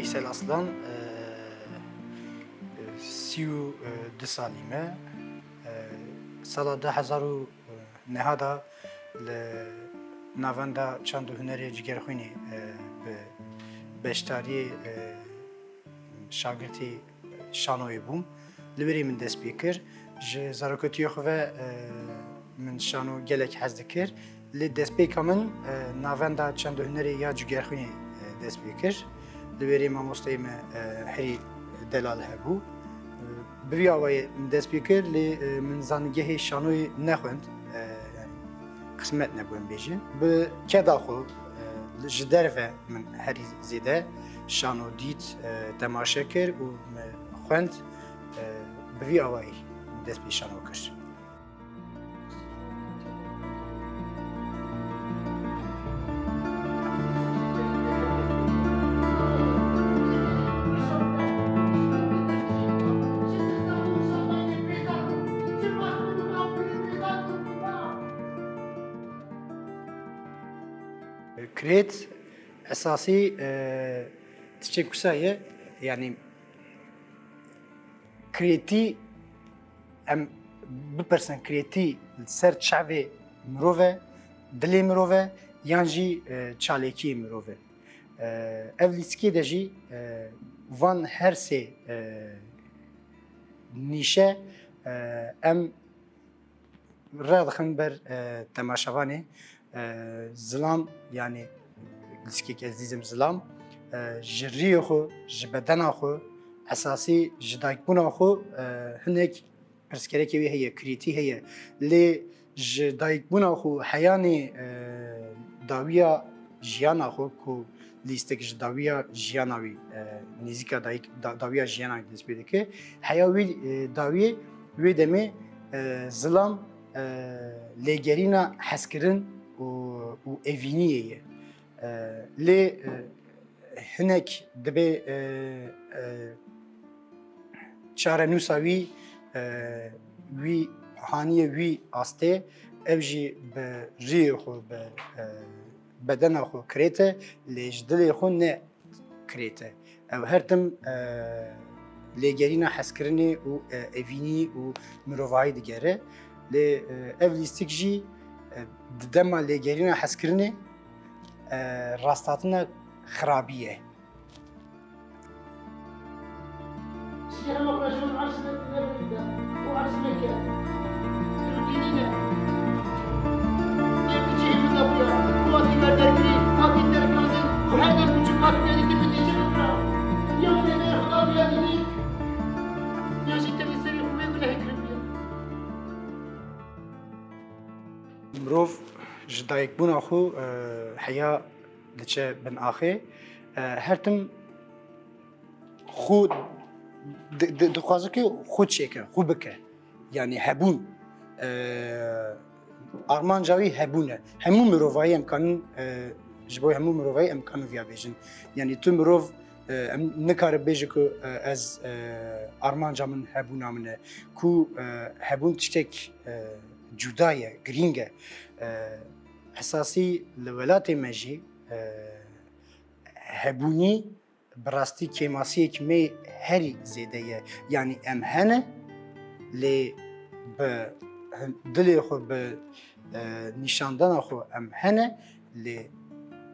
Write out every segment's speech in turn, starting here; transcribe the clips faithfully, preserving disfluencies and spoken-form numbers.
Veysel Aslan, e, e, sî û du salî me. E, sala du hezar û neha de li Navenda Çand û Hunerê Cigerxwînî, e, bi beşdariyê, e, şagirtî şanoyê bûm. Li wêrê min dest pê kir. Ji zarokatiya xwe ve, e, min şano gelek hez dikir. Lê destpêka min, e, Navenda Çand û Hunerê ya Cigerxwînê, e, dest pê kir. Li wêrê mamosteyê me, e, herî delal hebû. E, bi vî awayê min dest pê kir, lê, e, min zanîngehê şanoyê nexwend. E, yanî qismet nebû em bêjin. Bi keda xwe, e, ji derve min herî zêde şano dît, e, temaşe kir û min xwend, e, bi vî awayî min dest pê şano kir. Krêt esasî, e, tiştê kusa ye, yanî krêtî, em bipirsin, krêtî li ser çavê mirov e, dilê mirov e, yan jî, e, çalakiyê mirov e. E, ev lîstikê de jî, e, van her sê, e, nîşe, e, em radixin ber, e, temaşevanê. E, zilam, yanî lîstikek ez dîzim zilam, e, ji riyê xwe, ji bedena xwe, esasî ji dayikbûna xwe, e, hinek pirsgerekê wê heye, krêtî heye. Lê ji dayikbûna xwe heyanê, e, dawiya jiyana xwe ku lîstik ji dawiya jiyana wî, e, nêzîka dayik, da-, dawiya jiyana wî dest pê dike. Heya wî, e, dawiyê wê demê, e, zilam, e, lêgerîna hezkirin û, û evîniyê ye. E, lê, e, hinek dibê, e, e, çarenûsa wî, e, wî haniye wî astê, ev jî bi riyê xwe, bi, e, bedena xwe kirêt e, lê ji dilê xwe ne kirêt e. Ew her tim, e, lêgerîna hezkirinê û, e, evînî û mirovahî digere. Lê, e, ev lîstik jî, e, di dema lêgerîna hezkirinê, e, rasthatina xirabî ye. Mirov ji dayikbûna xwe, e, heya diçe bin axê, e, her tim xwe di-, di-, dixwaze ku xwe çêke, xwe bike. Yanî hebûn, e, armanca wî hebûn e. Hemû mirovahî em kanin, e, ji bo hemû mirovahî em kanin viya bêjin. Yanî tu mirov, e, em nikare bêje ku, e, ez, e, armanca min hebûna min e. Ku, e, hebûn tiştek, e, cuda ye, girîng e. E, esasî li welatê me jî, e, hebûnî bi rastî kêmasiyek me herî zêde ye. Yanî em hene, lê bi dilê xwe, bi, e, nîşandana xwe em hene, lê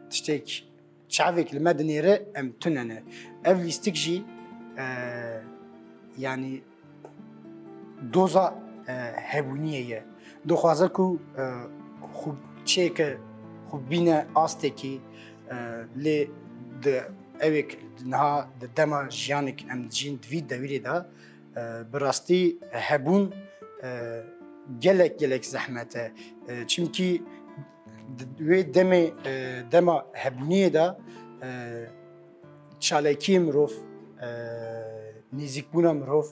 tiştek çavek li me dinêre em tune ne. Ev lîstik jî, e, yanî doza, e, hebûniyê ye. Dixwaze ku, e, xwe çêke, xwe bîne astekî, e, lê di ewêk niha di dema jiyanek em dijîn di vî dewirê de, e, bi rastî hebûn, e, gelek gelek zehmet e. E, çimkî di wê demê, e, dema hebûniyê de, e, çalakiyê mirov, e, nêzîkbûna mirov,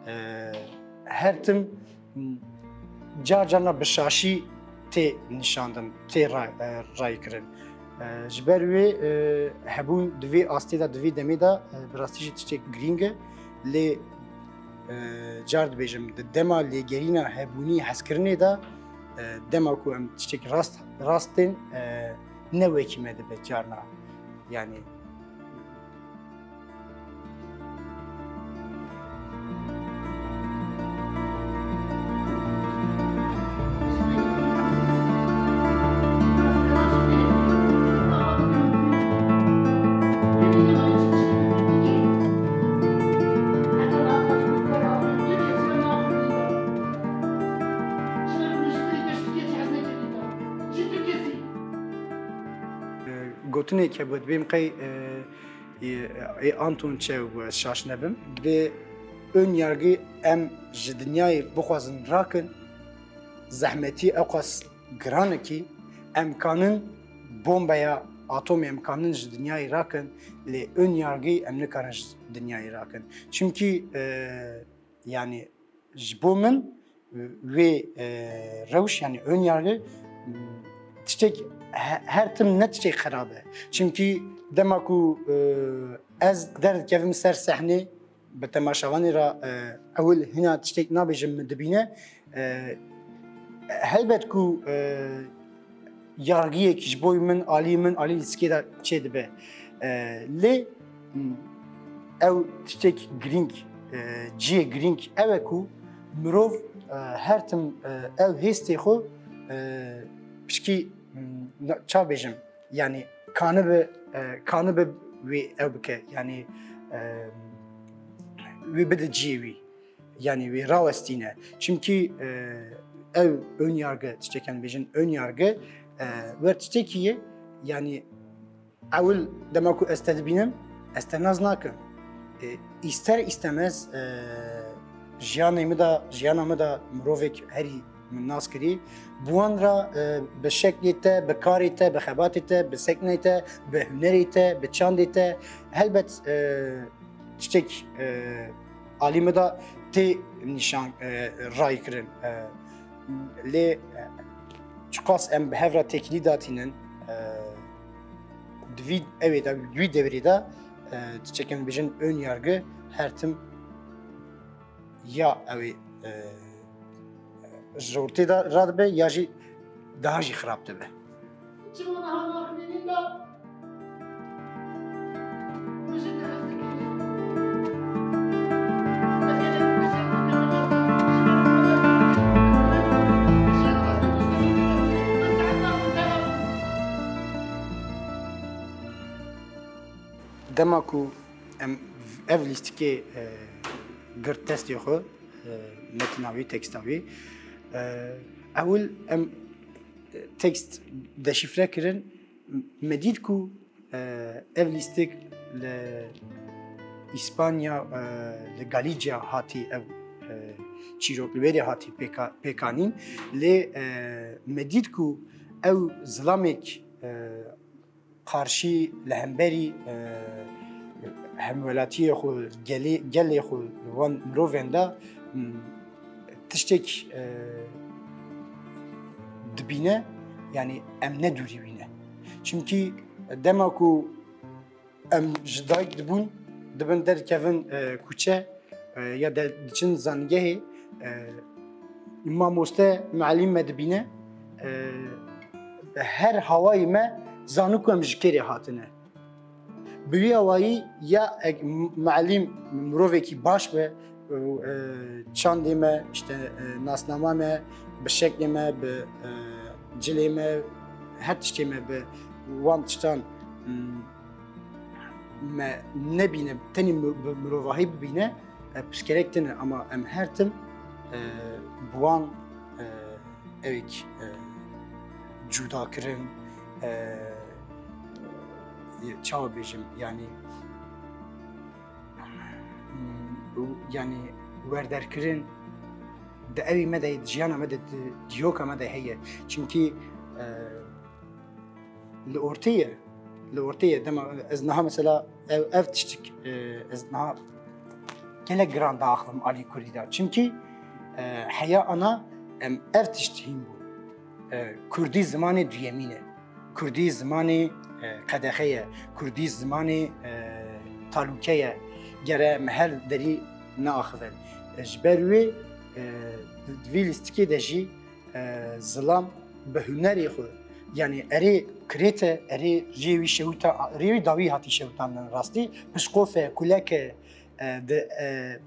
e, her tim car carna bi şaşî tê nîşandin, tê ra-, e, raykirin. E, ji ber wê, e, hebûn di vê astê de, di vê demê de, e, bi rastî jî tiştek girîng e. Lê, e, car dibêjim, di dema lêgerîna hebûnî hezkirinê de, e, dema ku em tiştek rast, rast tên, e, ne wekî me dibe carna. Yanî, Gotinê ke bi dibêm qey, e, e, e, Anton Çehov bû, ez şaş nebim. Bi ön yargı em ji dinyayê bixwazin rakin, zehmetî ewqas giran e kî em kanin bombeya atomê em kanin ji dinyayê rakin, lê ön yargı em nikarin ji dinyayê rakin. Çimkî, e, yani ji bo min, e, wê, e, rewş, yani ön yargı, m, tiştek he-, her tim ne tiştek xerab e. Çimkî dema ku, e, ez derdikevim ser sehnê, bi temaşevanê re, e, ewil hina tiştek nabêjim min dibîne, e, helbet ku, e, yargiyek ji bo min, alî min, alî lîstikê de çêdibe. E, lê, m, ew tiştek girîng, e, cihê girîng ew e ku mirov, e, her tim, e, ew hêstê xwe, e, pişkî, m, na-, ça bêjim, yani kanibe, e, kanibe wê ew bike, yani, e, wê bide cihê wî. Yani wê rawestîne. Çimkî, e, ew ön yargı, tiştekên bêjin ön yargı, e, wer tiştekî ye, yani ewil dema ku ez te dibînim, ez te nas nakim. E, îster îstemez, e, jiyanê min de, jiyana min de mirovek herî min nas kirî. Bi wan re, e, bi şeklê te, bi karê te, bi xebatê te, bi seknê te, bi hunerê te, bi çandê te, helbet, e, tiştek, e, alî min de tê nîşan, e, rayî kirin. E, lê, e, çiqas em bi hev re têkilî datînin, e, di vî, ew ê de, di wî devirê de, e, tiştekên bêjin ön yargı her tim ya ew ê, e, ji ortê de radibe ya jî daha jî xirab dibe. Çima niha naxivînin de? Dema ku em ev lîstikê, e, girt destê xwe, e, metina wî, teksta wî, e, ewil em, e, tekst deşîfre kirin, me dît ku, e, ev lîstik li Îspanya, e, li Galîcia hatî ev, e, çîrok li wêrê hatî pêka-, pêkanîn. Lê, e, me dît ku ew zilamêk, e, qarşî li hemberî, e, hemwelatiyê xwe, gelê, gelê xwe li wan mirovên de, m, tiştek, e, dibîne, yani em ne dûrî wî ne. Çimkî dema ku em ji dayik dibûn, dibin derkevin, e, kuçe, e, ya de diçin zanîngehê, e, mamoste, muelîm me dibîne, e, her hawayê me zanu ku em ji kê rê hatine. Bi wî awayî ya ek m-, muelîm mirovekî baş be, e, çandê me, işte, e, nasnama me, bi şeklê me, bi, e, cilê me, her tiştê me bi wan tiştan, m-, me nebîne, tenê mir-, bi mirovahî bibîne, e, pirsgerek tune, ama em her tim, e, bi wan, e, ewek, e, cuda kirin, e, çawa bêjim, yani, m, yani werderkirin di ewî me de, di jiyana me de, di dîroka me de heye. Çimkî, e, li ortê ye, li ortê ye. Dema ez niha mesela ev, ev tiştik, e, ez niha gelek giran diaxivim alî kurdî de. Çimkî, e, heya ana em ev tişt hîn bû. E, kurdî zimanê duyemîn e. Kurdî zimanê, e, qedexe ye. Kurdî zimanê, e, talûke ye. Gere me her derî neaxive. E, ji ber wê, e, di, di vî lîstikê de jî, e, zilam bi hunerê xwe, yani erê kirête, erê rêwî şewita, rêwî dawî hatî şewitandin rastî, pişqof e, kulek e, e, di, e,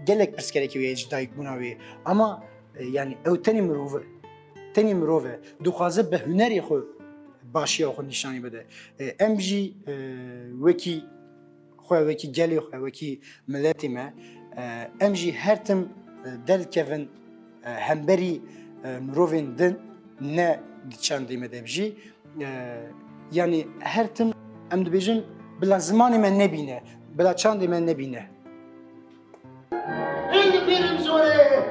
gelek pirsgerekî wê ji dayikbûna wê. Ama, e, yani ew tenê mirov e. Tenê mirov e. Dixwaze bi hunerê xwe başiya xwe nîşanî bide. E, em jî, e, wekî xwe, wekî gelê xwe, wekî miletê me, e, em jî her tim, e, derdikevin, e, hemberî, e, mirovên din, ne di çandê me de jî, e, Yanî her tim em dibêjin bila zimanê me nebîne, bila çandê me nebîne. Hêdî pêrîm zorê.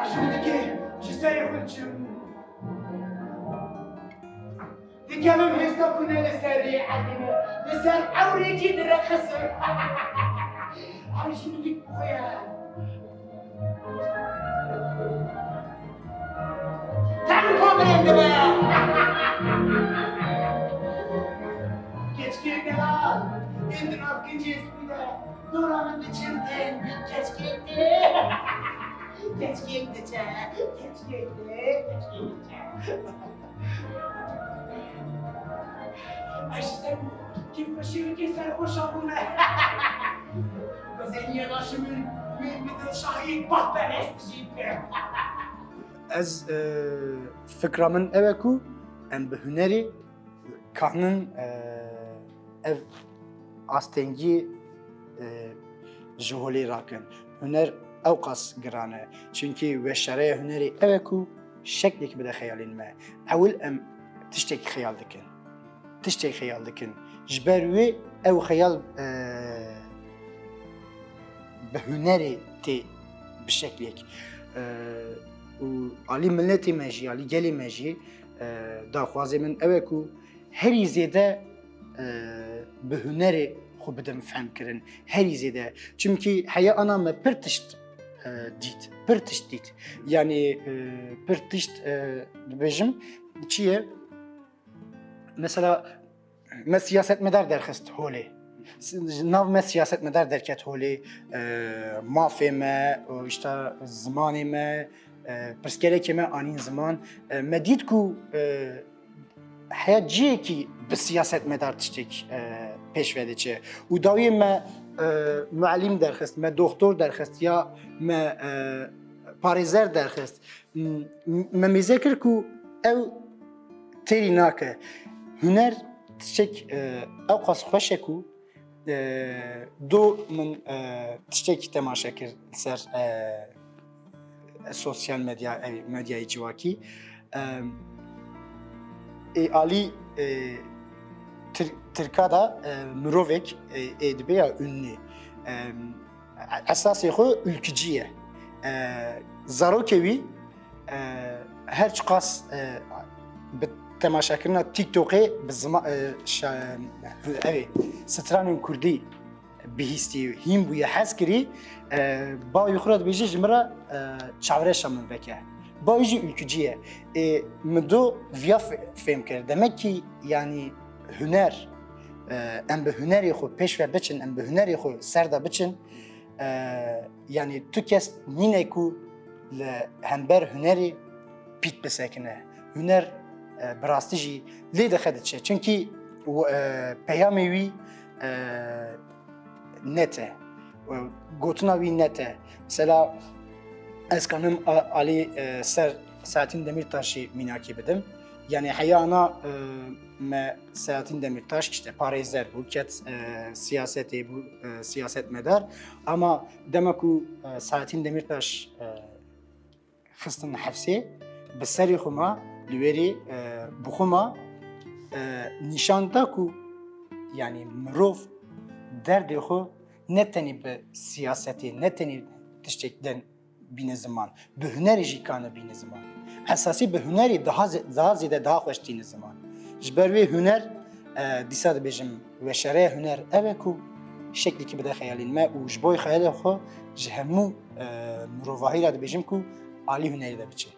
Ez ji muzîkê ji serê xwe diçim. Dikevim hêsta ku ne li ser rêhedî me, li ser ewrêkî direqisim. Em ji muzîk bixuye. Tempo birêndime. Keçikê delal, ên di nav kincê spî de, dora min diçin tên, keçikê tê. Keçikê diçe, keçikê tê, keçikê diçe. Ez ji ser kêfxweşiyekê serxweşa bûme. Gozeniye laşimin, min, min şahî bahperest jî. Ez, e, fikra min ew e ku em bi hunerê kanin, e, ev astengî, e, ji holê rakin. Huner ewqas giran e. Çimkî weşareya hunerê ew e ku şeklek bide xeyalên me. Ewil em tiştek xeyal dikin. Tiştek xeyal dikin. Ji ber wê ew xeyal, e, bi hunerê tê bi şeklek. E, û alî miletê me jî, alî gelê me jî, e, daxwazê min ew e ku herî zêde, e, bi hunerê xwe bidim fehmkirin. Herî zêde. Çimkî heya ana me pir tişt, e, dît. Pir tişt dît. Yanî, e, pir tişt, e, dibêjim, çi ye? Mesela, me siyasetmedar derxist holê. S-, nav me siyasetmedar derket holê. E, mafê me, û işte zimanê me, e, pirsgirêkê me anîn ziman. E, me dît ku, e, heya cihekî bi siyasetmedar tiştek, e, pêş ve diçe. Û dawiyê me, e, mualîm derxist, me doxtor derxist ya me, e, parêzer derxist. M-, m-, me mêze kir ku ew têrî nake. Huner tiştek, e, ewqas xweş e ku, e, do min, e, tiştekî temaşe kir li ser, e, sosyal medya, ev medyayê civakî. E, ê alî, e, Tir-, Tirka de, e, mirovek, e, ê dibe ya ünlü. E, esasê xwe ülkücî ye. E, zarokê wî, e, her çiqas, e, bi temaşekirina TikTokê bi zima-, e, şa-, ev ê stranên kurdî bihîstî, hîn bûye, hez kirî, e, bawî xwe re dibêje, ji min re, e, çavreşa min veke. Bawî jî ülkücî ye. Ê, min do viya fe-, fêm kir. Demek ki, yanî huner, e, em bi hunerê xwe pêş ve biçin, em bi hunerê xwe ser de biçin, e, yanî tu kes nîne ku li hember hunerê pît bisekine. Huner, e, bi rastî jî lê dixe diçe. Çimkî w-, e, peyamê wî, e, net e. E, gotina wî net e. Mesela ez kanim a-, alî, e, ser Selahattin Demirtaşî mînakî bidim. Yanî heya ana, e, me Selahattin Demirtaş işte parêzer bû, ket, e, siyasetê bû, e, siyasetmedar. Ama dema ku, e, Selahattin Demirtaş, e, xistin hefsê, bi serê xwe ma, li wêrê, e, bi xwe ma, e, nîşan da ku, yanî mirov derdê xwe ne tenê bi siyasetê, ne tenê tiştek den bîne ziman, bi hunerê jî kane bîne ziman. Esasî bi hunerê daha zê-, daha zêde, daha xweş tîne ziman. Ji ber wê huner, e, dîsa dibêjim, weşareya huner ev e ku şeklekî bide xeyalên me û ji bo xeyalê xwe ji hemû, e, mirovahî re dibêjim ku alî hunerê de biçe.